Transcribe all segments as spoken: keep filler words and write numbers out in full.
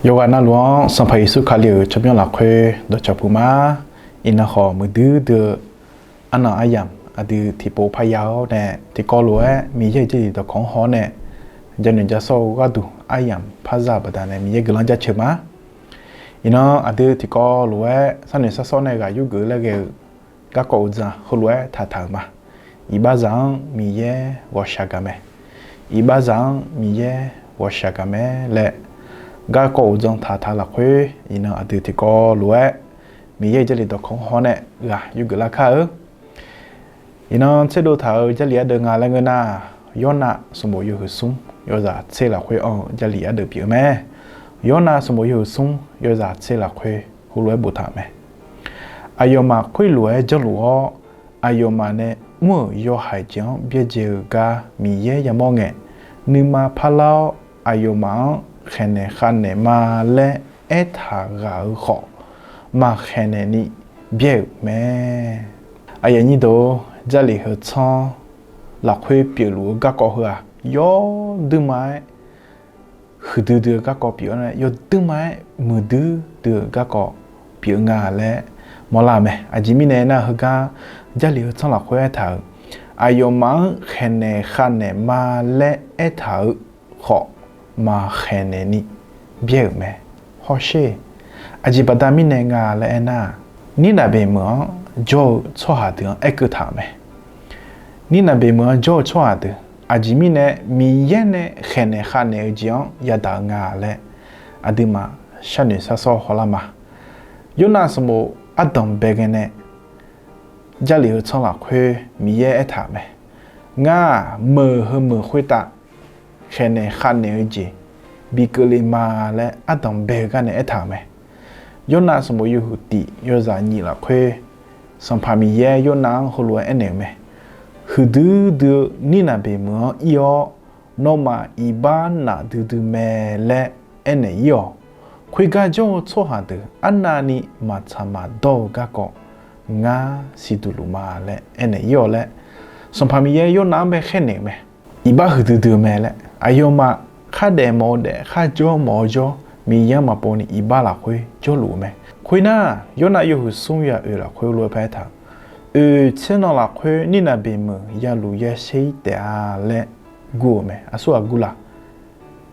Yawqghaq navluf-anr Sanqpaq Yeqsur Kali-euq tsawrmyanr lafkhoer dawqcawq puq ma. Iqnan khawf, muiqdui dui-eu arnan aryamq aqdui tiqpov parya-awr nae, tiqkawv lof-aer Miqyaer-euq Jarlif dawqkawq-anr haw-awr nae, janoeq jasawr-eu gharduq aryamq par za-euq baqdanae Miqyaer guiqlanq jaceuq ma. Iqnan aqdui tiqkawv lof-aer sharnoeq sharsawr nae ghaq yurgeuf laer ghae-eu garkawv uqdzan heulof-aer taqtaq-euq ma. Iqbaxzaq-anr Miqyaer ghawqshaq gaq mae. Iqbaxzaq-anr Miqyaer ghawqshaq gaq mae laer garkawv uqdzan taqtaq lafkhoer, iqnan aqdui tiqkawv lof-aer Miqyaer-euq Jarlif dawqkawq-anr haw-awr nae ghaq yurgeuf lar kar-eu. Iqnan tserdov taq-euq Jarlif ardeuv nga laer ngeur nar, Yawrnav sanqbof yawhuiq smr yawzaq tser lafkhoer anr-eu Jarlif ardeuv pyeuf-eu mae. Yawrnav sanqbof yawhuiq smr yawzaq tser lafkhoer heulof-aer boftaq-euq mae. Aqyawfmaf khoerlof-aer janrluf-awr, aqyawfmaf nae mr-euq yawhaiq jeq-anr byaerdzae-eu gar Miqyaer yamawr ngae, nuima parlar-awr aqyawfmaf-anr khaeqnaeq khavnaeq ma laer aertaq ghaq-eu khawf, maqkhaeqnaeq ni byaer-euq mae. Aqyuif aqnyir deuq-or, Jarlif heu tsanr lafkhoer pyeufluf-eu garkawv heu-aq, yawduima-aer huiqdui dui-eu garkawv pyeuf-awr nae, yawduima-aer muiqdui dui-eu garkawv pyeuf-eu nga laer mawrlar-eu mae. Aqjeq mirnae aernar, heugar Jarlif heu tsanr lafkhoer aertaq-euq, aqyawfmaf-anr khaeqnaeq khavnaeq ma laer aertaq-eu khawf, maqkhaeqnaeq ni byaer-euq mae. Hawsher, aqjeq baqda mirnae nga laer aernar, Nirnaq beqmeuq-anr jawr-eu tsawrhaq deuq-anr aerkeuv taq-euq mae. Nirnaq beqmeuq-anr jawr-eu tsawrhaq deuq, aqjeq mirnae Miqyaer nae khaeqnaeq khavnaeq-eu jeq-anr yadaq-eu nga laer aqduimaf sharnoeq sharsawr hawlar ma. Yawrnav sanqbof ardanq bae ngae nae Jarlif heu tsanr lafkhoer Miqyaer aertaq-euq mae. Ngar-aq, meuq heu meuq khoertav khaeqnaeq khavnaeq-eu jeq bi keuvle ma laer ardanq bae-eu gar nae aertaq-euq mae. Yawrnav sanqbof yawhuiq tiq yawzaq nyiq lafkhoer, Sanqpaq Miqyaer Yawrnav-anr heulof-aer aernaeq-euq mae. Huiqdui dui-eu Nirnaq beqmeuq-anr ir-awr, nawmaf iqbax nafdui dui mae laer aernaeq ir-awq. Khoergar jawr-eu tsawrhaq deuq arnavni maqtsaq maqdawr-eu garkawv ngar siqduq luf ma laer aernaeq ir-awq laer, Sanqpaq Miqyaer Yawrnav-anr bae khaernaeq-euq mae. Iqbax huiqdui dui-eu mae laer, aqyawfmaf khardaef mawf-eu daef, kharjawr mawf-eu jawr, Miqyaer-anr maqpov ni iqbax lafkhoer jawrluf-eu mae. Khoernar, Yawrnav yawhuiq smr yaq oeq lafkhoer lof-aer paraer taq-euq, oeq tser nan lafkhoer Nirnaq beqmeuq yaluf yasher ir taef-a laer gur-euq mae. Aqsur aqgur la?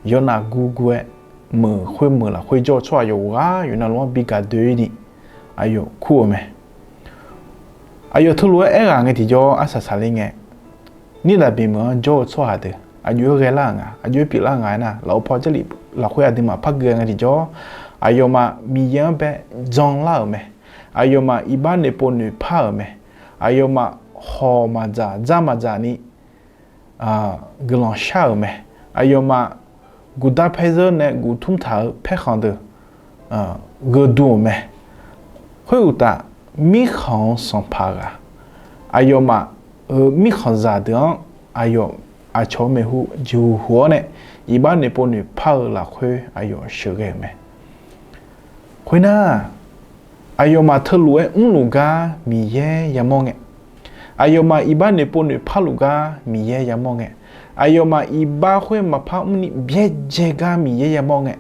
Yawrnav gur gur-aer, meuq khoermeuq lafkhoer jawr-eu tsawrhaq yawqghaq yawqnavluf-anr bi gaq doe-ir ni aqyawf kur-eu mae. Aqyawf teulof-aer aerghaq ngae tiqjawr arsaq saqler ngae, Nirnaq beqmeuq-anr jawr-eu tsawrhaq deuq aqjox-aer ghaelar-euq nga, aqjox-aer pyeuflar-eu nga aernar, lafov paw Jarlif lafkhoer aqduimaf par gui-a ngae tiqjawr, aqyawfmaf Miqyaer-anr bae janlar-euq mae. Aqyawfmaf iqbax noeqpov noeqpar-euq mae. Aqyawfmaf hawq maqdzaq dzar maqdzaq ni guiqlanq shar-euq mae. Aqyawfmaf guqdar paerzeur nae guqtmr taq-euq paerkhanq deuq gheu dur-euq mae. Khoeruqtaf, mirkhanq-euq sanqpaq ghaq, aqyawfmaf-euq mirkhanqzaq deuq-anr aqyawf aqcawq-eu maeqhu jeqhu hu-awr nae, iqbax noeqpov noeqpar-eu lafkhoer aqyawf sheuqghae-euq mae. Khoernar, aqyawfmaf teulof-aer mrluf gar Miqyaer yamawr ngae, aqyawfmaf iqbax noeqpov noeqpar luf gar Miqyaer yamawr ngae, aqyawfmaf iqbax khoer maqpar mrni byaerdzae gar Miqyaer yamawr ngae,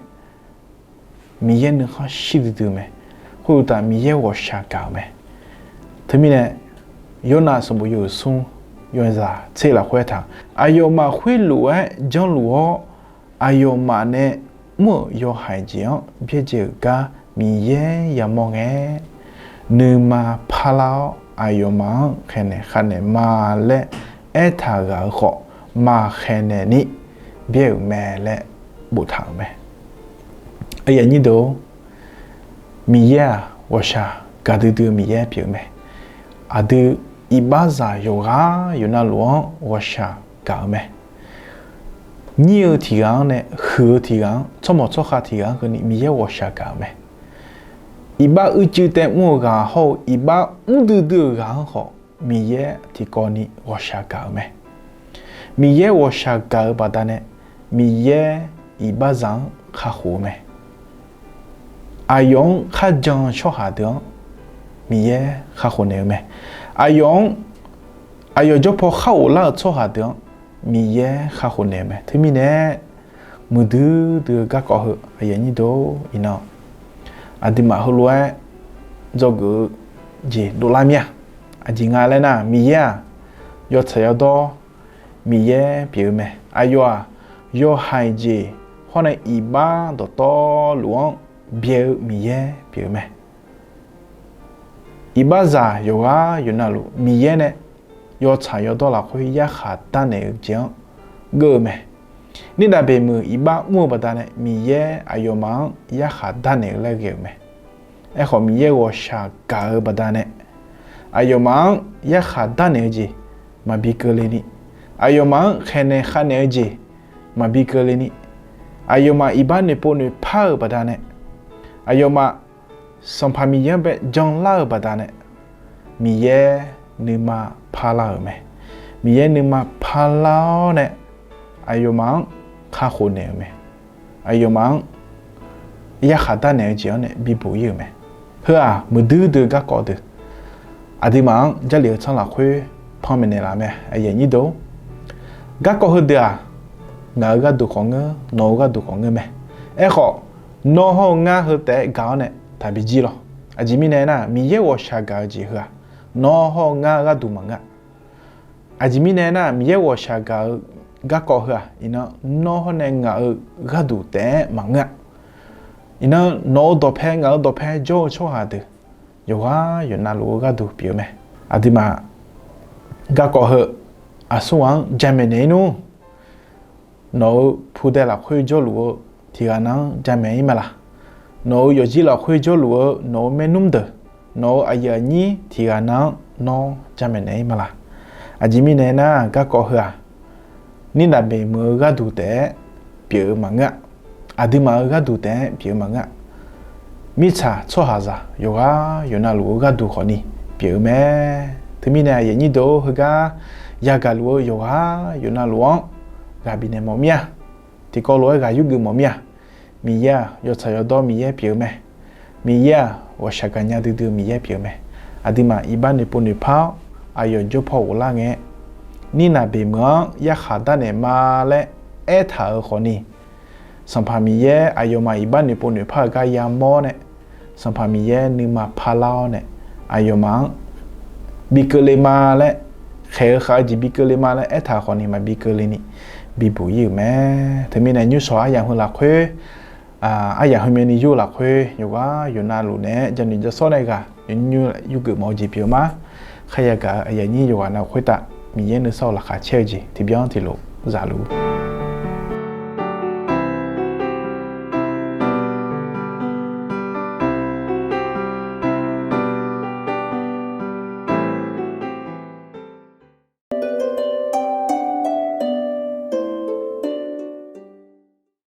Miqyaer nuikhanr shir duidui-eu mae. Khoeruqtaf, Miqyaer ghawqshaq gaq-euq mae. Teumirnae, Yawrnav sanqbof yawhuiq smr yawzaq tser lafkhoer aertaq, aqyawfmaf khoerlof-aer janrluf-awr, aqyawfmaf nae mr-euq yawhaiq jeq-anr byaerdzae-euq gar Miqyaer yamawr ngae, nuima parlar-awr aqyawfmaf-anr khaeqnaeq khavnaeq ma laer aertaq ghaq-eu khawf, maqkhaeqnaeq ni byaer-euq mae laer boftaq-euq mae. Aqyuif aqnyir deuq-or, Miqyaer-aq, ghawqshaq gaqdui dui-eu Miqyaer pyeuf-eu mae. Aqdui iqbaxzaq yawqghaq yawqnavluf-anr ghawqshaq gaq-eu mae. Nyir-eu tiq ghaq-anr nae huiq-eu tiq ghaq-anr, tsawrmawq tsawrkhav tiq ghaq-anr keuvni Miqyaer ghawqshaq gaq-euq mae. Iqbax uicuiv taev mr-eu ghaq hawr-eu iqbax mr duidui-euq ghaq-anr khawf, Miqyaer tiqkawv ni ghawqshaq gaq-euq mae. Miqyaer ghawqshaq gaq-eu baqdanae, Miqyaer iqbaxzaq-anr kakhof-eu mae. Aqyawf-anr kharjan-eu tsawrhaq deuq-anr Miqyaer kakhof naeq-eu mae. Aqyawf-anr, aqyawf jawrpaw khar ghoflar-eu tsawrhaq deuq-anr Miqyaer kakhof naeq-eu mae. Teumirnae, muiqdui dui-eu garkawv heu, iqnan aqduimaf heulof-aer dzawgeuf-eu jeq dovlar mir-a. Aqjeq nga laer nar, Miqyaer-aq, yawtsaq yawdawr Miqyaer pyeuf-eu mae. Aqyawf-aq, yawhaiq jeq hawr nae iqbax dawqtawvluf-anr byae-eu Miqyaer pyeuf-eu mae. Iqbaxzaq yawqghaq yawqnavluf Miqyaer nae yawtsaq yawdawr lafkhoer yarkhaq darnaeq-eu jeq-anr geur-eu mae. Nirdav beqmuiq iqbax mr-eu baqdanae Miqyaer aqyawfmaf-anr yarkhaq darnaeq-eu laer ghae-euq mae. Aerkhawf, Miqyaer ghawqshaq gaq-eu baqdanae aqyawfmaf-anr yarkhaq darnaeq-eu jeq maqbi keuvle ni, aqyawfmaf-anr khaeqnaeq khavnaeq-eu jeq maqbi keuvle ni, aqyawfmaf iqbax noeqpov noeqpar-euq baqdanae, aqyawfmaf Sanqpaq Miqyaer-anr bae janlar-euq baqdanae, Miqyaer nuima parlar-euq mae. Miqyaer nuima parlar-awr nae aqyawfmaf-anr kakhof naeq-euq mae. Aqyawfmaf-anr yarkhaq darnaeq-eu jeq-anr nae bibuq ir-euq mae. Heu-aq muiqdui dui-eu garkawv deuq, aqduimaf-anr Jarlif-eu tsanr lafkhoer panmaeq naeqlaf mae. Garkawv heudeuq-aq, ngaq-euq gharduq khawf ngeur, nawq-euq gharduq khawf ngeur mae. Aerkhawf, nawr hawr-eu ngar heu taef-aer gaq-awr nae taqbi jir lawr. Aqjeq mirnae aernar, Miqyaer ghawqshaq gaq-eu jeq heu-aq, nawr hawr-eu ngar-eu gharduq maqngeur-a. Aqjeq mirnae aernar, Miqyaer ghawqshaq gaq-eu garkawv heu-aq, iqnan nawr hawr nae ngaq-euq gharduq taef-aer maqngeur-a. Iqnan nawq-euq dawqpae ngaq-euq dawqpae jawr-eu tsawrhaq deuq yawqghaq yawqnavluf-eu gharduq pyeuf-eu mae. Aqduimaf garkawv heu aqsur ghaq-anr jamaeq naeq-ir nmr. Nawq-euq pudae lafkhoer jawrluf-eu tiqghaq nav-anr jamaeq-ir ma laq? Nawq-euq yawqjir lafkhoer jawrluf-eu nawq-euq maernmr deuq, nawq-euq aqyuif aqnyir tiqghaq nav-anr nawr jamaeq naeq-ir ma laq? Aqjeq mirnae aernar, garkawv heu-aq, nirnaq beq muiq-eu gharduq taef-aer pyeuf-eu maqngeur-a. Aqduimaf-euq gharduq taef-aer pyeuf-eu maqngeur-a. Mirtsaq tsawrhaqzaq yawqghaq yawqnavluf-eu gharduq khawfni pyeuf-eu mae. Teumirnae aqyuif aqnyir deuq-or, heugar yagaq luf-eu yawqghaq yawqnavluf-anr ghaq bifnaeq mawf mir-a. Tiqkawv lof-aer ghaq yurgeuf mawf mir-a. Miqyaer-aq, yawtsaq yawdawr Miqyaer pyeuf-eu mae. Miqyaer-aq, ghawqshaq gaqnya duidui-eu Miqyaer pyeuf-eu mae. Aqduimaf iqbax noeqpov noeqpar-awr, aqyawf jawrpaw ghoflar ngae-aer, nirnaq beq muiq-anr yarkhaq darnaeq ma laer aertaq-euq khawfni, Sanqpaq Miqyaer aqyawfmaf iqbax noeqpov noeqpar-eu gar yamawr nae, Sanqpaq Miqyaer nuima parlar-awr nae, aqyawfmaf-anr bi keuvle ma laer, khaeq-eu khaq-eu jeq bi keuvle ma laer aertaq-euq khawfni maqbi keuvle ni bibuq ir-euq mae. Teumirnae nymrshawq aryamq heu lafkhoer, aryamq heumyaeni yur-eu lafkhoer yawqghaq yawqnavluf naeq-aer janoeq jashawr nae ghaq nymr yurgeuf mawf-eu jeq pyeuf-eu ma. Kharya gaq-eu aqyuif aqnyir yawqghaq navluf khoertav Miqyaer nuisar-eu laqkhaq caer-eu jeq tiqbyan tiqlof zaf luf-ur.